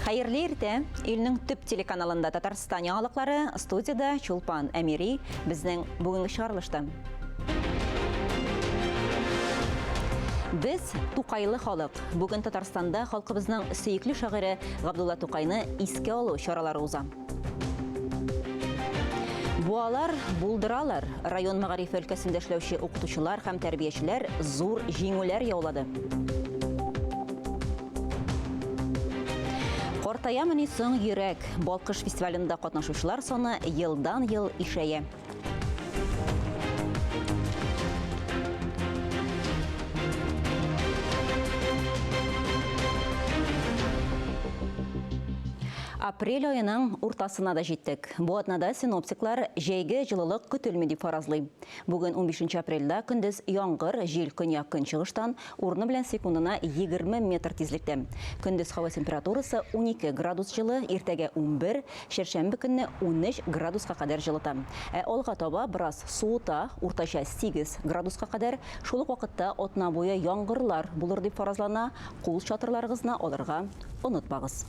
Хәерле иртә! Илнең төп телеканалында Татарстан яңалыклары, студиядә Чулпан Әмири, безнең бүгенге чыгарылышта. Без Тукайлы халык. Бүген Татарстанда халкыбызның сөекле шагыйре Габдулла Тукайны искә алу чаралары уза. Буалар булдыралар. Район мәгариф өлкәсендә эшләүче укытучылар һәм тәрбиячеләр зур җиңүләр яулады. Картаямыни соң йөрәк? Балкыш фестивалендә катнашучылар саны елдан-ел ишәя. Апрель аеның уртасына да җиттек. Бу атнада синоптиклар җәйге җылылык көтелми дип фаразлый. Бүген 15 апрельдә көндез яңгыр, җил көньяк-көнчыгыштан, урыны белән секундына 20 метр тизлектә. Көндез һава температурасы 12 градус җылы, иртәгә 11, Чәршәмбе көнне 13 градуска кадәр җылыта. Ә алга таба бераз суыта, уртача 8 градуска кадәр. Шул ук вакытта атна буе яңгырлар булыр дип фаразлана, кул чатырларыгызны алырга онытмагыз.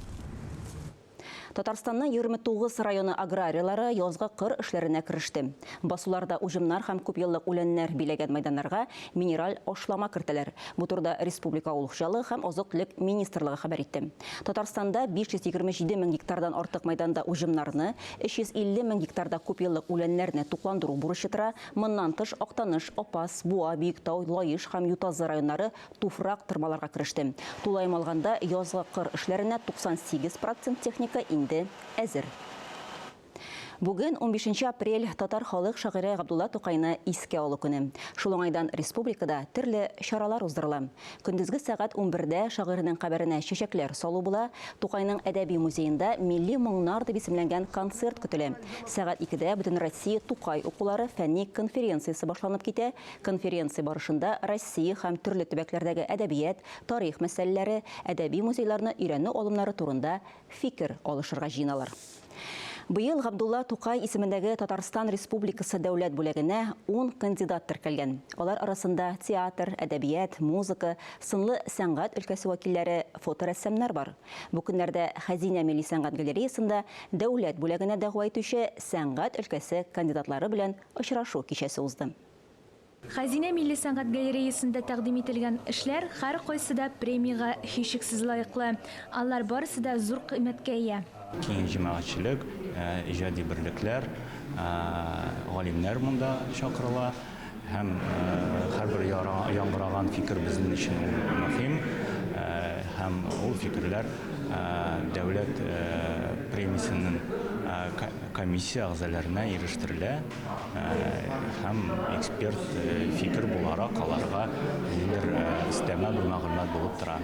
Татарстанның 29 районы аграрийлары язгы кыр эшләренә кереште. Басуларда уҗымнар һәм күпьеллык үләннәр биләгән мәйданнарга минераль ашлама кертәләр. Бу турыда республика авыл хуҗалыгы һәм азык-төлек министрлыгы хәбәр итте. Татарстанда 527 мең гектардан артык мәйданда уҗымнарны, 350 мең гектарда күпьеллык үләннәрне тукландыру бурычы тора. Моннан тыш, Актаныш, Апас, Буа, Биектау, Лаеш һәм Ютазы районнары туфрак тырмаларга кереште. Тулаем алганда, язгы кыр эшләренә 98 процент техника инде әзер. Бүген, унбишенче апрель, татар халык шагыйре Габдулла Тукайны искә алу көне. Шул уңайдан республикада төрле чаралар уздырыла. Көндезге сәгать унбердә шагыйрьнең каберенә чәчәкләр салу була, Тукайның әдәби музеенда Милли моңнар дип исемләнгән концерт көтелә. Сәгать икедә Бөтенроссия Тукай укулары фәнни конференциясе башланып китә. Конференция барышында Россия һәм төрле төбәкләрдәге әдәбият, тарих мәсьәләләре, әдәби музейларны өйрәнү алымнары турында фикер алышырга җыеналар. Быел Габдулла Тукай исемендәге Татарстан Республикасы дәүләт бүләгенә ун кандидат теркәлгән. Алар арасында театр, әдәбият, музыка, сынлы сәнгать өлкәсе вәкилләре, фоторәссамнар бар. Бу көннәрдә Хәзинә милли сәнгать галереясында дәүләт бүләгенә дәгъва итүче сәнгать өлкәсе кандидатлары белән очрашу кичәсе узды. Хәзинә милли сәнгать галереясында тәкъдим ителгән эшләр һәркайсы да премиягә һичшиксез лаеклы. Алар барысы да зур кыйммәткә ия. Киң җәмәгатьчелек, иҗади берлекләр, галимнәр монда чакырыла һәм һәрбер яңгыраган фикер безнең өчен ул мөһим һәм ул фикерләр дәүләт премиясенең комиссия әгъзаларына ирештерелә. Һәм эксперт фикер буларак аларга ниндидер өстәмә бер мәгълүмат булып тора.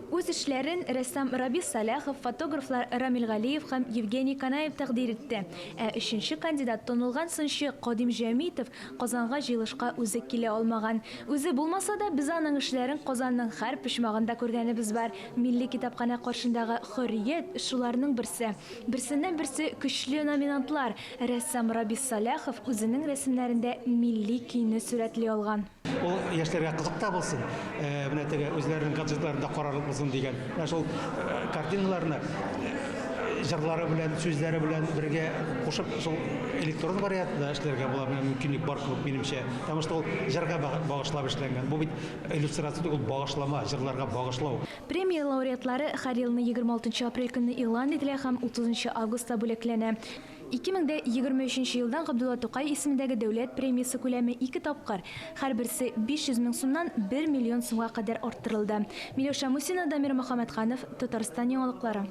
Үз эшләрен рәссам Рабис Сәлахов, фотографлар Рамил Галиев һәм Евгений Канаев тәкъдир итте. Ә өченче кандидат, танылган сынчы Кадим Җәмитов Казанга җыелышка үзе килә алмаган. Үзе булмаса да, без аның эшләрен Казанның һәр почмагында күргәнебез бар. Милли китапханә каршындагы Хөррият, шуларның берсе. Берсеннән-берсе көчле номинантлар. Рәссам Рабис Сәлахов үзенең рәсемнәрендә милли көйне сурәтли алган. Ул яшьләргә кызык та булсын, менә теге үзләренең гаджетларында карарлык булсын дигән. Менә шул картиналарны җырлары белән, сүзләре белән бергә кушып, шул электрон вариантта эшләргә була, менә мөмкинлек бар кебек минемчә. Потому что ул җырга багышлап эшләнгән. Бу бит иллюстрация түгел, багышлама, җырларга багышлау. Премия лауреатлары һәр елны 26 апрель көнне игълан ителә һәм 30 августта бүләкләнә. 2023 елдан Габдулла Тукай исемендәге дәүләт премиясе күләме ике тапкыр, һәрберсе 500 мең сумнан 1 миллион сумга кадәр арттырылды. Миләүшә Мусина, Дамир Мөхәммәтханов, Татарстан яңалыклары.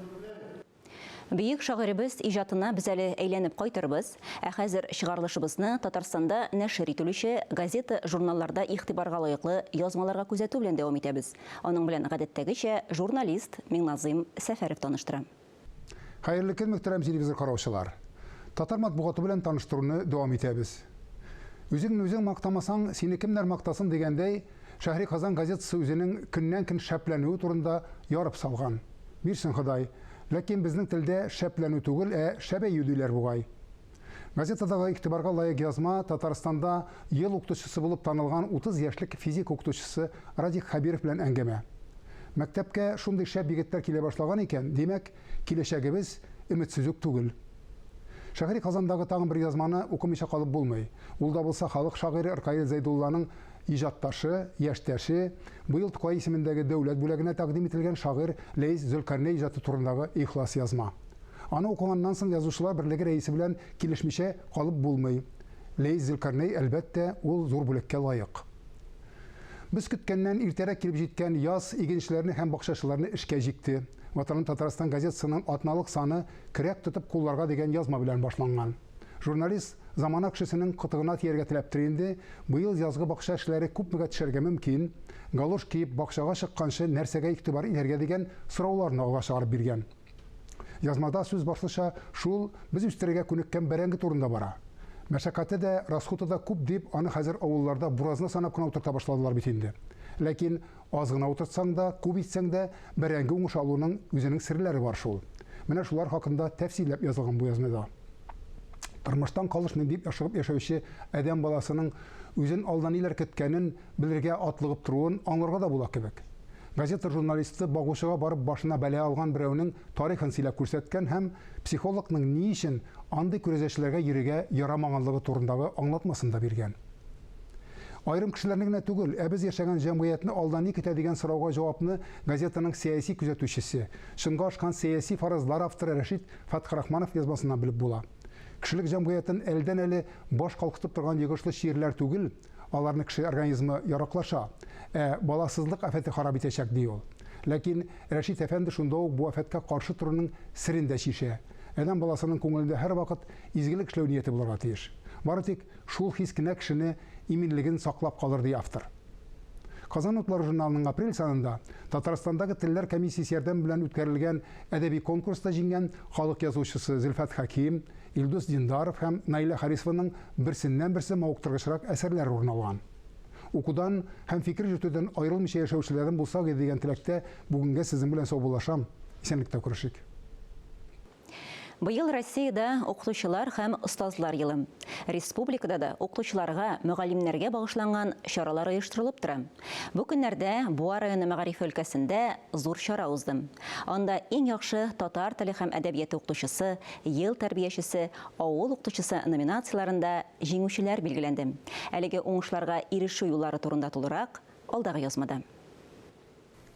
Бөек шагыйребез иҗатына без әле әйләнеп кайтырбыз. Ә хәзер чыгарылышыбызны Татарстанда нәшер ителүче газета-журналларда игътибарга лаеклы язмаларга күзәтү белән дәвам итәбез. Аның белән гадәттәгечә журналист Миңназыйм Сәфәров таныштыра. Хәерле көн, мөхтәрәм телевизор караучылар! Татар матбугаты белән таныштыруны дәвам итәбез. Үзеңне үзең мактамасаң, сине кемнәр мактасын дигәндәй, Шәһри Казан газетасы үзенең көннән-көн шәпләнүе турында ярып салган. Бирсен Ходай. Ләкин безнең телдә шәпләнү түгел, ә шәбәю диләр бугай. Газетадагы игътибарга лаек язма Татарстанда ел укытучысы булып танылган 30 яшьлек физика укытучысы Радик Хәбиров белән әңгәмә. Мәктәпкә шундый шәп егетләр килә башлаган икән, димәк, киләчәгебез өметсез үк түгел. Шәһри Казандагы тагын бер язманы укымыйча калып булмый. Ул да булса халык шагыйре Ркаил Зәйдулланың иҗатташы, яшьтәше, быел Тукай исемендәге дәүләт бүләгенә тәкъдим ителгән шагыйрь Ләис Зөлкарнәй иҗаты турындагы ихлас язма. Аны укыганнан соң Язучылар берлеге рәисе белән килешмичә калып булмый. Ләис Зөлкарнәй, әлбәттә, ул зур бүләккә лаек. Без көткәннән иртәрәк килеп җиткән яз игенчеләрне һәм бакчачыларны эшкә җикте. Ватаным Татарстан газетасының атналык саны Көрәк тотып кулларга дигән язма белән башланган. Журналист замана кешесенең кытыгына тияргә теләптер инде, быел язгы бакча эшләре күпмегә төшәргә мөмкин, галош киеп бакчага чыкканчы нәрсәгә игътибар итәргә дигән сорауларны алга чыгарып биргән. Язмада сүз башлыча шул без үстерергә күнеккән бәрәңге турында бара. Мәшәкате дә, расхуты да күп дип, аны хәзер авылларда буразна санап кына утырта башладылар бит инде. Ләкин аз гына утыртсаң да, күп итсәң дә, бәрәңге уңышы алуның үзенең серләре бар шул. Менә шулар хакында тәфсилләп язылган бу язмада. Тормыштан калышмыйм дип ашыгып яшәүче адәм баласының үзен алда ниләр көткәнен белергә атлыгып торуын аңларга да була кебек. Газета журналисты багучыга барып башына бәла алган берәүнең тарихын сөйләп күрсәткән һәм психологның ни өчен андый күрәзәчеләргә йөрергә ярамаганлыгы турындагы аңлатмасын да биргән. Аерым кешеләрне генә түгел, ә без яшәгән җәмгыятьне алда ни көтә дигән сорауга җавапны газетаның сәяси күзәтүчесе, чынга ашкан сәяси фаразлар авторы Рәшит Фәтхрахманов язмасыннан белеп була. Кешелек җәмгыятен әледән-әле баш калкытып торган йогышлы чирләр түгел, аларны кеше организмы яраклаша, ә баласызлык афәте харап итәчәк, ди ул. Ләкин Рәшит әфәнде шунда ук бу афәткә каршы торуның серен дә чишә. Адәм баласының күңелендә һәрвакыт изгелек эшләү нияте булырга тиеш. Бары тик шул хис кенә кешене иминлеген саклап калыр, ди автор. Казан утлары журналының апрель санында Татарстандагы телләр комиссиясе ярдәме белән үткәрелгән әдәби конкурста җиңгән халык язучысы Зөлфәт Хәким, Илдус Диндаров һәм Наилә Харисованың берсеннән-берсе мавыктыргычрак әсәрләре урын алган. Укудан һәм фикер йөртүдән аерылмыйча яшәүчеләрдән булсак иде дигән теләктә бүгенгә сезнең белән саубуллашам. Исәнлектә күрешик. Быел Россиядә укытучылар һәм остазлар елы. Республикада да укытучыларга, мөгаллимнәргә багышланган чаралар оештырылып тора. Бу көннәрдә Буа районы мәгарифе өлкәсендә зур чара узды. Анда иң яхшы татар теле һәм әдәбияты укытучысы, ел тәрбиячесе, авыл укытучысы номинацияләрендә җиңүчеләр билгеләнде. Әлеге уңышларга ирешү юллары турында тулырак алдагы язмада.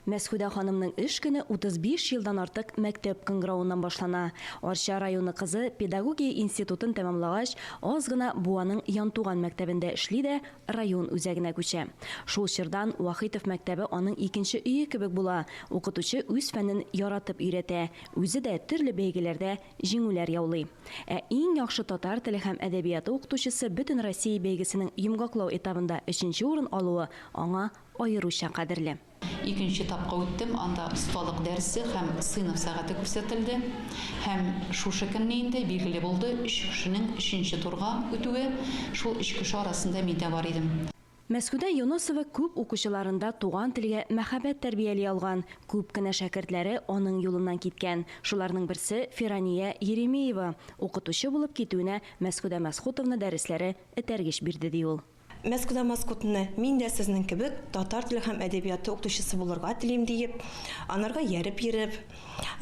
Мәсхүдә ханымның эш көне 35 елдан артык мәктәп кыңгыравыннан башлана. Арча районы кызы педагогия институтын тәмамлагач, аз гына Буаның Янтуган мәктәбендә эшли дә район үзәгенә күчә. Шул чордан Вахитов мәктәбе аның икенче өе кебек була. Укытучы үз фәнен яратып өйрәтә, үзе дә төрле бәйгеләрдә җиңүләр яулый. Ә иң яхшы татар теле һәм әдәбияты укытучысы Бөтенроссия бәйгесенең йомгаклау этабында өченче урын алуы аңа аеруча кадерле. Икенче этапка үттем, анда осталык дәресе һәм сыйныф сәгате күрсәтелде. Һәм шушы көнне инде билгеле булды, өч кешенең өченче турга үтүе. Шул өч кеше арасында мин дә бар идем. Мәсхүдә Юнысова күп укучыларында туган телгә мәхәббәт тәрбияли алган, күп кенә шәкертләре аның юлыннан киткән. Шуларның берсе, Фирания Еремеева. Укытучы булып китүенә Мәсхүдә Мәсхутовна дәресләре этәргеч бирде, ди ул. Мәскүдә Маскутны, мин дә сезнең кебек татар теле һәм әдәбияты укытучысы булырга телим, диеп, анарга ияреп йөреп,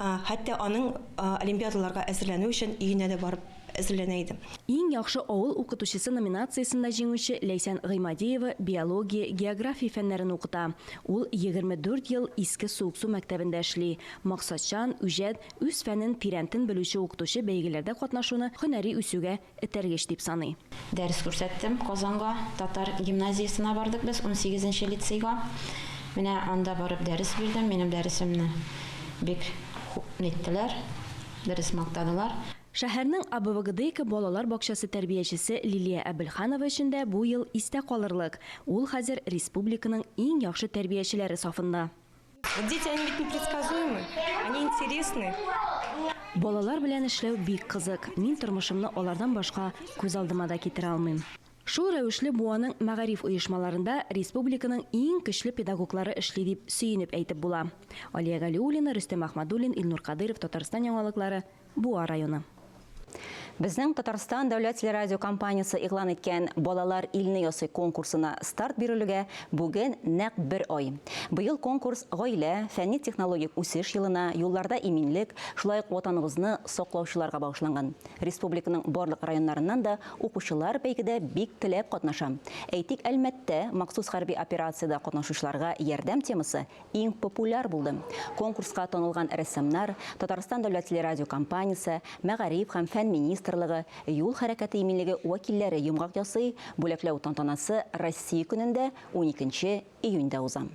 хәтта аның олимпиадаларга әзерләнү өчен өенә дә барып әзерләнә идем. Иң яхшы авыл укытучысы номинациясендә җиңүче Ләйсән Гыймадиева биология, география фәннәрен укыта. Ул 24 ел Иске Суыксу мәктәбендә эшли. Максатчан, үҗәт, үз фәнен тирәнтен белүче укытучы бәйгеләрдә катнашуны һөнәри үсүгә этәргеч дип саный. Дәрес күрсәттем Казанга, татар гимназиясенә бардык без, унсигезенче лицейга. Менә анда барып дәрес бирдем, минем дәресемне бик хуп иттеләр, дөрес мактадылар. Шәһәрнең АБВГДейка балалар бакчасы тәрбиячесе Лилия Әбелханова өчен дә бу ел истә калырлык, ул хәзер республиканың иң яхшы тәрбиячеләре сафында. Дети, они ведь непредсказуемы, они интересны. Балалар белән эшләү бик кызык. Мин тормышымны алардан башка күз алдыма да китерә алмыйм. Шул рәвешле Буаның мәгариф оешмаларында республиканың иң көчле педагоглары эшли дип сөенеп әйтеп була. Алия Галиуллина, Рөстәм Әхмәдуллин, Илнур Кадыйров, Татарстан яңалыклары, Буа районы. Безнең Татарстан дәүләт телерадиокомпаниясе игълан иткән Балалар илне ясый конкурсына старт бирелүгә бүген нәкъ бер ай. Быел конкурс Гаилә, фәнни-технологик үсеш елына, юлларда иминлек, шулай ук Ватаныбызны саклаучыларга багышланган. Республиканың барлык районнарыннан да укучылар бәйгедә бик теләп катнаша. Әйтик, Әлмәттә махсус хәрби операциядә катнашучыларга ярдәм темасы иң популяр булды. Конкурска танылган рәссамнар, Татарстан дәүләт телерадиокомпаниясе, Мәгариф һәм фән министрлыгы, юл хәрәкәте иминлеге вәкилләре йомгак ясый, бүләкләү тантанасы Россия көнендә, уникенче июньдә уза.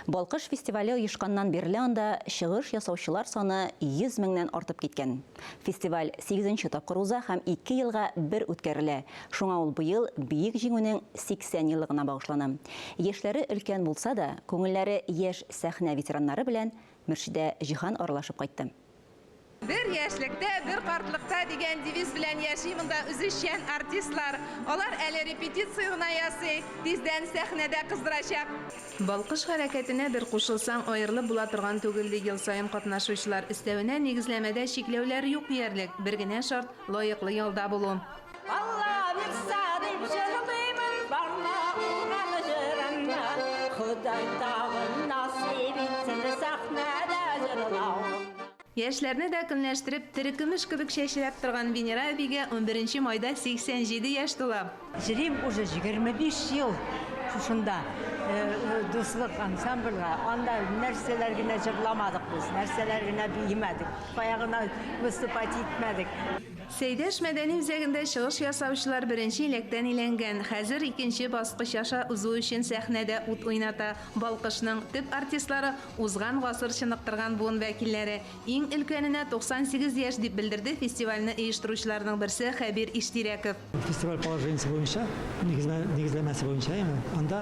Балкыш фестивале оешканнан бирле анда чыгыш ясаучылар саны 100 меңнән артып киткән. Фестиваль сигезенче тапкыр уза һәм ике елга бер үткәрелә. Шуңа ул быел Бөек Җиңүнең 80 еллыгына багышлана. Яшьләре өлкән булса да, күңелләре яшь сәхнә ветераннары белән Мөршидә Җиһан аралашып кайтты. Бер яшьлектә, бер картлыкта дигән девиз белән яши монда үзешчән артистлар. Алар әле репетиция гына ясый, тиздән сәхнәдә кыздырачак. Балкыш хәрәкәтенә бер кушылсаң, аерылып була торган түгел, ди ел саен катнашучылар. Өстәвенә, нигезләмәдә чикләүләр юк диярлек. Бер генә шарт, лаеклы ялда булу. Алла бирса дип җырлыймын, барма улган җырымны. Ходай тагын насыйп итсен сәхнәдә җырлавымны. Яшьләрне дә көнләштереп, терекөмеш кебек чәчрәп торган Венера әбигә унберенче майда 87 яшь тула. Йөрим уже 25 ел шушында Дуслык ансамбльгә. Анда нәрсәләр генә җырламадык без, нәрсәләр генә биемәдек, кая гына выступать итмәдек. Сәйдәш мәдәни үзәгендә чыгыш ясаучылар беренче иләктән иләнгән, хәзер икенче баскыч аша узу өчен сәхнәдә ут уйната. Балкышның төп артистлары Узган гасыр чыныктырган буын вәкилләре. Иң өлкәненә 98 яшь, дип белдерде фестивальне оештыручыларның берсе Хәбир Иштирәков. Фестиваль положениесе буенча, нигезмә, нигезләмәсе буенча, яме, анда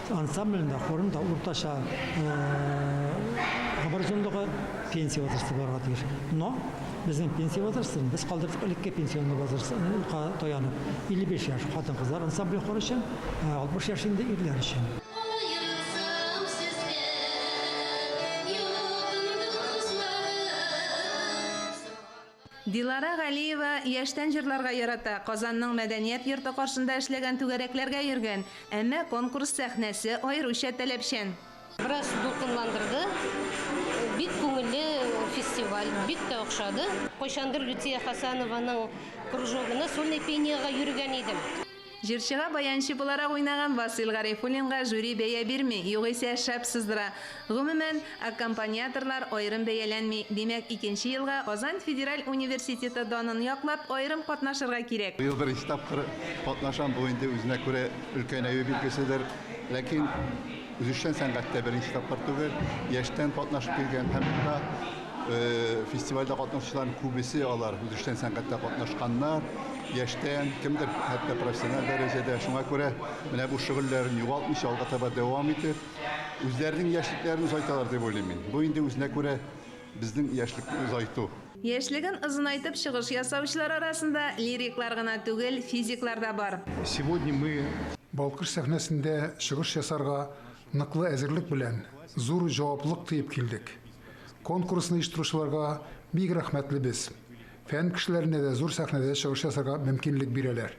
ансамбльнең дә, хорның да уртача гомер озынлыгы пенсия возрасты булырга тиеш. Но безнең пенсия возрастын без калдырдык элекке пенсионный возрастка таянып. 55 яшь хатын-кызлар ансамбле хор өчен, 60 яшь инде ирләр өчен. Аерылсам сездән, якын дусларым. Дилара Галиева яшьтән җырларга ярата, Казанның Мәдәният йорты каршында эшләгән түгәрәкләргә йөргән. Әмма конкурс сәхнәсе аеруча таләпчән. Бераз дулкынландырды. Бик күңелле фестиваль, бик тә охшады. Кайчандыр Люция Хасанованың кружогына сольный пениега йөргән идем. Җырчыга баянчы буларак уйнаган Васыйл Гарифуллинга жюри бәя бирми, югыйсә шәп сыздыра. Гомумән, аккомпаниаторлар аерым бәяләнми. Димәк, икенче елга Казан федераль университеты данын яклап, аерым катнашырга кирәк. Быел беренче тапкыр катнашам, бу инде үзенә күрә өлкәнәю билгеседер. Ләкин үзешчән сәнгатьтә беренче тапкыр түгел, яшьтән катнашып килгән һәм монда Фестивальдә катнашучыларның күбесе алар үзешчән сәнгатьтә катнашканнар, яшьтән, кемдер хәтта профессиональ дәрәҗәдә. Шуңа күрә менә бу шөгыльләрен югалтмыйча алга таба дәвам итеп, үзләренең яшьлекләрен озайталар дип уйлыйм мин. Бу инде үзенә күрә безнең яшьлекне озайту. Яшьлеген озынайтып чыгыш ясаучылар арасында лириклар гына түгел, физиклар да бар. Сегодня мы. Балкыш сәхнәсендә чыгыш ясарга ныклы әзерлек белән, зур җаваплылык тоеп килдек. Конкурсны оештыручыларга бик рәхмәтлебез. Фән кешеләренә дә зур сәхнәдә чыгыш ясарга мөмкинлек бирәләр.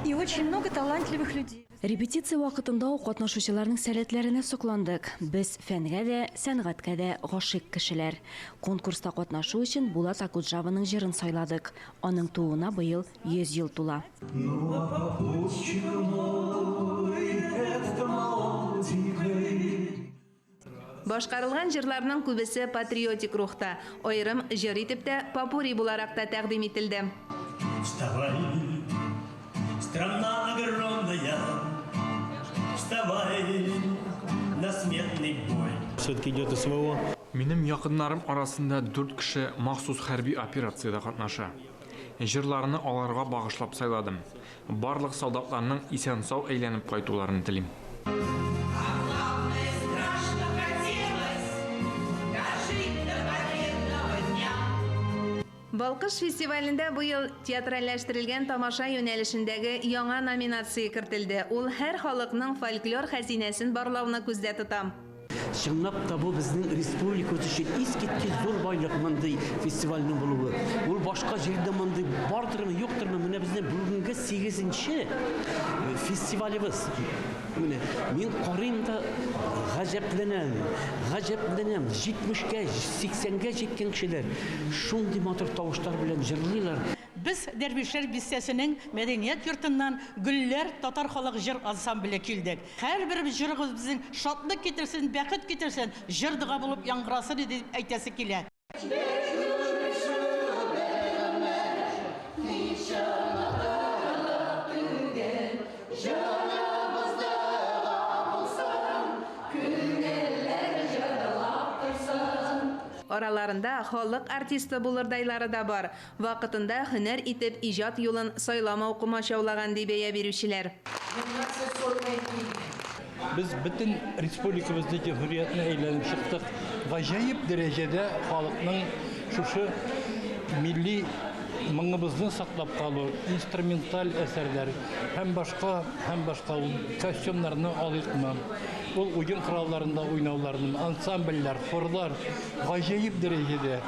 И очень много талантливых людей. Репетиция вакытында ук катнашучыларның сәләтләренә сокландык. Без фәнгә дә, сәнгатькә дә гашыйк кешеләр. Конкурста катнашу өчен Булат Акуджаваның җырын сайладык. Аның тууына быел 100 ел тула. Ну а попутчик мой, этот молоденький. Башкарылган җырларның күбесе патриотик рухта, аерым җыр итеп тә, попурри буларак та тәкъдим ителде. Вставай, страна огромная, вставай на смертный бой. Все-таки идет СВО. Минем якыннарым арасында дүрт кеше махсус хәрби операциядә катнаша. Җырларны аларга багышлап сайладым. Барлык солдатларның исән-сау әйләнеп кайтуларын телим. Балкыш фестивалендә быел театральләштерелгән тамаша юнәлешендәге яңа номинация кертелде. Ул һәр халыкның фольклор хәзинәсен барлауны күздә тота. Чынлап та бу безнең республикабыз өчен искиткеч зур байлык мондый фестивальнең булуы. Ул башка җирдә мондый бардырмы, юктырмы, менә безнең бүгенге сигезенче фестивалебез. Менә мин карыйм да гаҗәпләнәм, гаҗәпләнәм. 70-кә, 80-гә җиткән кешеләр шундый матур тавышлар белән җырлыйлар. Без Дәрвишләр бистәсенең мәдәният йортыннан Гөлләр татар халык җыр ансамбле килдек. Һәрбер җырыгыз безнең шатлык китерсен, бәхет китерсен, җыр дога булып яңгырасын иде дип әйтәсе килә. Араларында халык артисты булырдайлары да бар. Вакытында һөнәр итеп иҗат юлын сайламау комачаулаган, ди бәя бирүчеләр. Без бөтен республикабызны, җөмһүриятне әйләнеп чыктык. Гаҗәеп дәрәҗәдә халыкның шушы милли моңыбызны саклап калу, инструменталь әсәрләр һәм башка, һәм башка ул костюмнарны алыйкмы, ул уен коралларында уйнауларны, ансамбльләр, хорлар гаҗәеп дәрәҗәдә.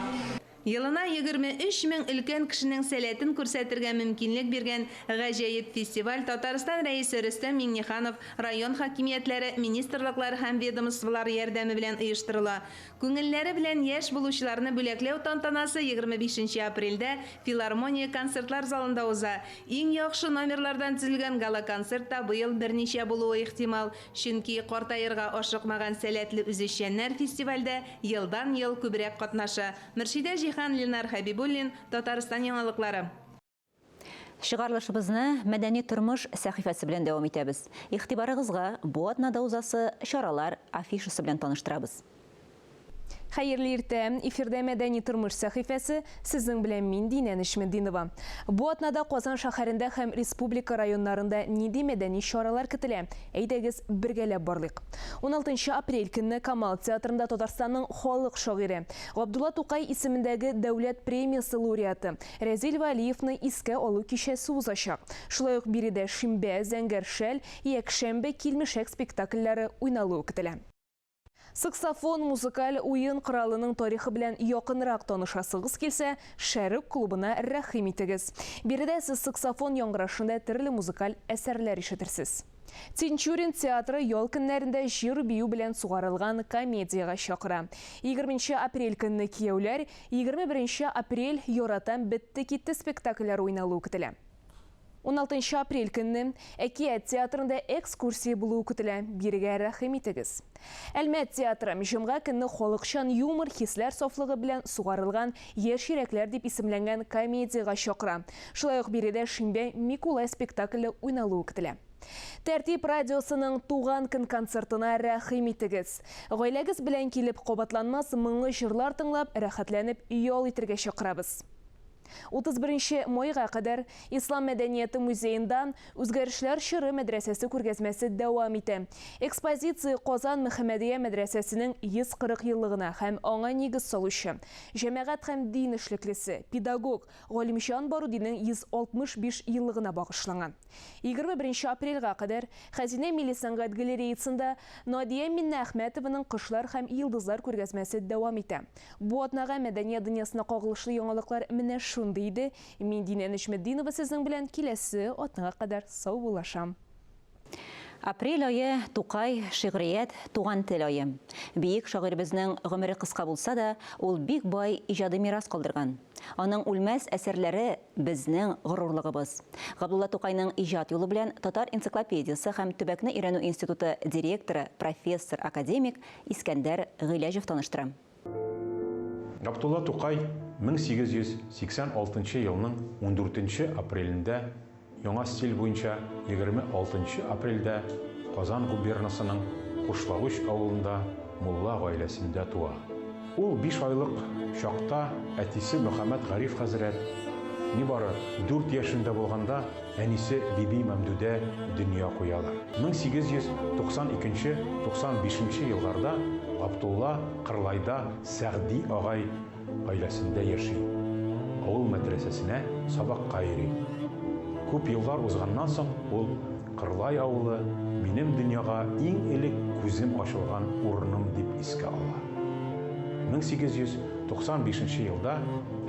Елына 23 мең өлкән кешенең сәләтен күрсәтергә мөмкинлек биргән гаҗәеп фестиваль Татарстан Рәисе Рөстәм Миңнеханов, район хакимиятләре, министрлыклар һәм ведомстволар ярдәме белән оештырыла. Күңелләре белән яшь булучыларны бүләкләү тантанасы 25 нче апрельдә Филармония концертлар залында уза. Иң яхшы номерлардан төзелгән гала-концерт та быел берничә булуы ихтимал, чөнки картаерга ашыкмаган сәләтле үзешчәннәр фестивальдә елдан-ел күбрәк катнаша. Мөршидә Җиһан, Ленар Хәбибуллин, Татарстан яңалыклары. Чыгарылышыбызны Мәдәни тормыш сәхифәсе белән дәвам итәбез. Игътибарыгызга бу атнада узасы чаралар афишасы белән таныштырабыз. Хәерле иртә! Эфирдә Мәдәни тормыш сәхифәсе, сезнең белән мин Динә Нечметдинова. Бу атнада Казан шәһәрендә һәм республика районнарында нинди мәдәни чаралар көтелә? Әйдәгез, бергәләп барлыйк. Уналтынчы апрель көнне Камал театрында Татарстанның халык шагыйре, Габдулла Тукай исемендәге дәүләт премиясе лауреаты Рәзил Вәлиевны искә алу кичәсе узачак. Шулай ук биредә Шимбә, Зәңгәр шәл, Якшәмбе, Килмешәк спектакльләре уйналуы көтелә. Саксофон музыкаль уен коралының тарихы белән якынрак танышасыгыз килсә, Шәрык клубына рәхим итегез. Биредә сез саксофон яңгырашында төрле музыкаль әсәрләр ишетерсез. Тинчурин театры ял көннәрендә җыр-бию белән сугарылган комедиягә чакыра. Егерменче апрель көнне Кияүләр, 21 апрель Яратам бетте-китте спектакльләре уйналуы көтелә. Уналтынчы апрель көнне Әкият театрында экскурсия булуы көтелә, бирегә рәхим итегез. Әлмәт театры җомга көнне халыкчан юмор, хисләр сафлыгы белән сугарылган Яшь йөрәкләр дип исемләнгән комедиягә чакыра. Шулай ук биредә Шимбә Микулай спектакле уйналуы көтелә. Тәртип радиосының Туган көн концертына рәхим итегез. Гаиләгез белән килеп, кабатланмас моңлы җырлар тыңлап, рәхәтләнеп ял итергә чакырабыз. 31 нче майга кадәр Ислам мәдәнияте музеенда Үзгәрешләр чоры мәдрәсәсе күргәзмәсе дәвам итә. Экспозиция Казан Мөхәммәдия мәдрәсәсенең 140 еллыгына һәм аңа нигез салучы, җәмәгать һәм дин эшлеклесе, педагог Галимҗан Барудиның 165 еллыгына багышланган. 21 нче апрельгә кадәр Хәзинә милли сәнгать галереясында Надия Миннеәхмәтованың Кошлар һәм йолдызлар күргәзмәсе дәвам итә. Бу атнага мәдәният дөньясына кагылышлы яңалыклар менә шундый иде. Мин Динә Нечметдинова сезнең белән киләсе атнага кадәр саубуллашам. Апрель ае, Тукай, шигърият, туган тел ае. Биек шагыйребезнең гомере кыска булса да, ул бик бай иҗади мирас калдырган. Аның үлмәс әсәрләре, безнең горурлыгыбыз. Габдулла Тукайның иҗат юлы белән Татар энциклопедиясе һәм төбәкне өйрәнү институты директоры, профессор, академик Искәндәр Гыйләҗев таныштыра. Габдулла Тукай 1886 елның ундүртенче апрелендә Яңа стиль буенча 26 нчы апрельдә Казан губернасының Кушлавыч авылында мулла гаиләсендә туа. Ул биш айлык чакта әтисе Мөхәммәт Гариф хәзрәт, нибары дүрт яшендә булганда әнисе Биби Мәмдүдә дөнья куялар. 1892 нче, 95 нче елларда Габдулла Кырлайда Сәгъди агай гаиләсендә яши, авыл мәдрәсәсенә сабакка йөри. Күп еллар узганнан соң ул, Кырлай авылы, минем дөньяга иң элек күзем ачылган урыным дип искә ала. 1895 нче елда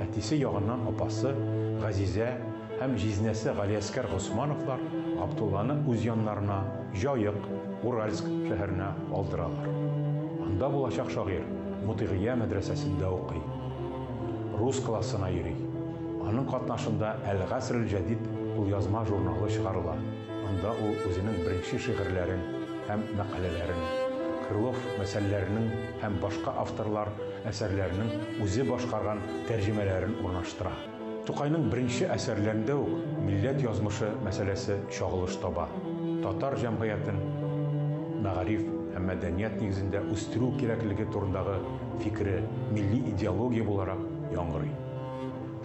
әтисе ягыннан апасы Газизә һәм җизнәсе Галиәскәр Госмановлар Габдулланы үз яннарына Җаек, Уральск, шәһәренә алдыралар. Анда булачак шагыйрь Мотыйгыя мәдрәсәсендә укый. Рус классына йөри. Аның катнашында Әл-Гасрел-Җәдид кулъязма журналы чыгарыла. Анда ул үзенең беренче шигырьләрен һәм мәкаләләрен, Крылов мәсәлләренең һәм башка авторлар әсәрләренең үзе башкарган тәрҗемәләрен урнаштыра. Тукайның беренче әсәрләрендә үк милләт язмышы мәсьәләсе чагылыш таба, татар җәмгыятен мәгариф һәм мәдәният нигезендә үстерү кирәклеге турындагы фикере милли идеология буларак яңгырый.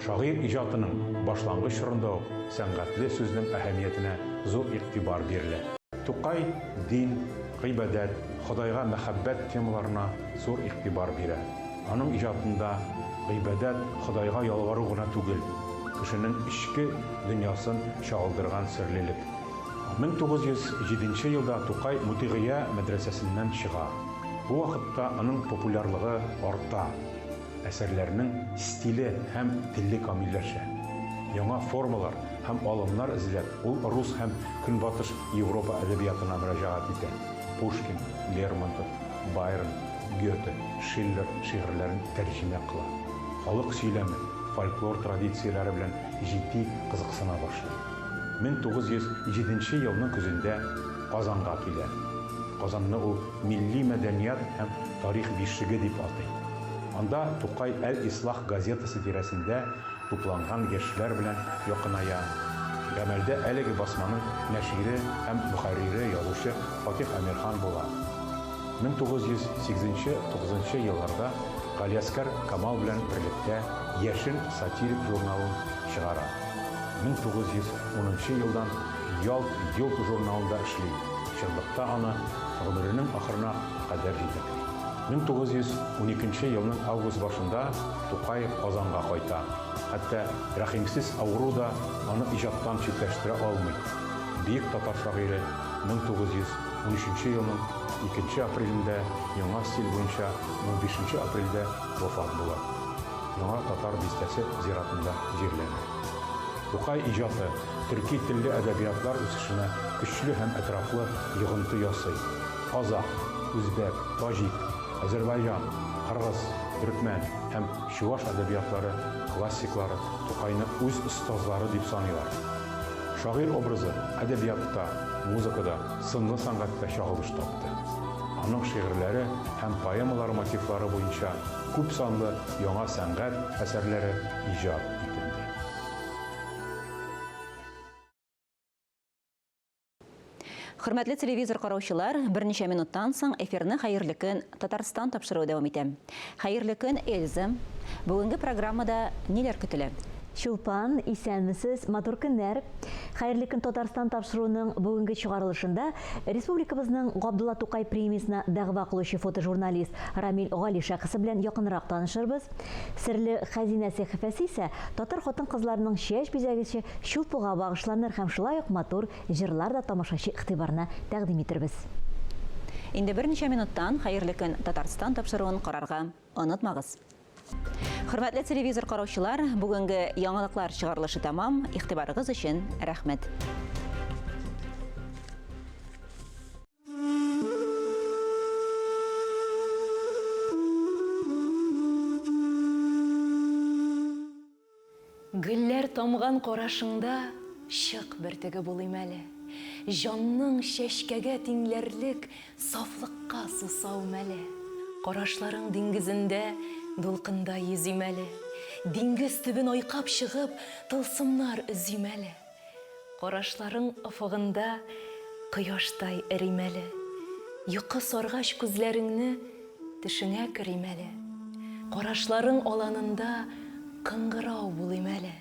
Шагыйрь иҗатының башлангыч чорында ук сәнгатьле сүзнең әһәмиятенә зур игътибар бирелә. Тукай дин, гыйбадәт, Ходайга мәхәббәт темаларына зур игътибар бирә. Аның иҗатында гыйбадәт Ходайга ялвару гына түгел, кешенең эчке дөньясын чагылдырган серлелек. 1907 нче елда Тукай Мотыйгыя мәдрәсәсеннән чыга. Бу вакытта аның популярлыгы арта. Әсәрләренең стиле һәм теле камилләшә. Яңа формалар һәм алымнар эзләп, ул рус һәм Көнбатыш Европа әдәбиятына мөрәҗәгать итә, Пушкин, Лермонтов, Байрон, Гёте, Шиллер шигырьләрен тәрҗемә кыла. Халык сөйләме, фольклор традицияләре белән җитди кызыксына башлый. 1907 нче елның көзендә Казанга килә. Казанны ул милли мәдәният һәм тарих бишеге дип атый. Анда Тукай Әл-Ислах газетасы тирәсендә тупланган яшьләр белән якыная. Гамәлдә әлеге басманың нәшире һәм мөхәррире язучы Фатих Әмирхан була. 1908 нче елларда Галиәсгар Камал белән берлектә Яшен сатирик журналын чыгара. 1910 нчы елдан Ялт-йолт журналында эшли, чынлыкта аны гомеренең ахырына кадәр җитәкли. 1912 нче елның август башында Тукай Казанга кайта. Хәтта рәхимсез авыру да аны иҗаттан читләштерә алмый. Бөек татар шагыйре 1913 нче елның икенче апрелендә яңа стиль буенча унбишенче апрельдә вафат була. Яңа Татар бистәсе зиратында җирләнә. Тукай иҗаты төрки телле әдәбиятлар үсешенә көчле һәм әтрафлы йогынты ясый. Казакъ, үзбәк, таҗик, әзербайҗан, кыргыз, төрекмән һәм чуваш әдәбиятлары классиклары Тукайны үз остазлары дип саныйлар. Шагыйрь образы әдәбиятта, музыкада, сынлы сәнгатьтә чагылыш тапты. Аның шигырьләре һәм поэмалары мотивлары буенча күп санлы яңа сәнгать әсәрләре иҗат ителде. Хөрмәтле телевизор караучылар, берничә минуттан соң эфирны Хәерле көн Татарстан тапшыруы дәвам итә. Хәерле көн, Эльза. Бүгенге программада ниләр көтелә? Чулпан, исәнмесез, матур көннәр. Хәерле көн Татарстан тапшыруының бүгенге чыгарылышында республикабызның Габдулла Тукай премиясенә дәгъва кылучы фотожурналист Рамил Гали шәхесе белән якынрак танышырбыз. Серле хәзинә сәхифәсе исә татар хатын-кызларының чәч бизәгече чулпыга багышланыр һәм шулай ук матур җырлар да тамашачы игътибарына тәкъдим итербез. Инде берничә минуттан Хәерле көн, Татарстан тапшыруын карарга онытмагыз. Хөрмәтле телевизор караучылар, бүгенге яңалыклар чыгарылышы тәмам. Игътибарыгыз өчен рәхмәт. Гөлләр тамган карашыңда чык бөртеге булыйм әле, Җанның чәчкәгә тиңләрлек сафлыкка сусау мәле. Карашларың диңгезендә дулкында йөзим әле, Диңгез төбен айкап чыгып, тылсымнар өзим әле. Карашларың офыгында кояштай эрим әле, Йокы саргач күзләреңне төшеңә керим әле. Карашларың аланында кыңгырау булыйм әле,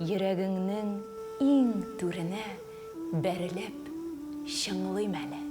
Йөрәгеңнең иң түренә бәрелеп чыңлыйм әле.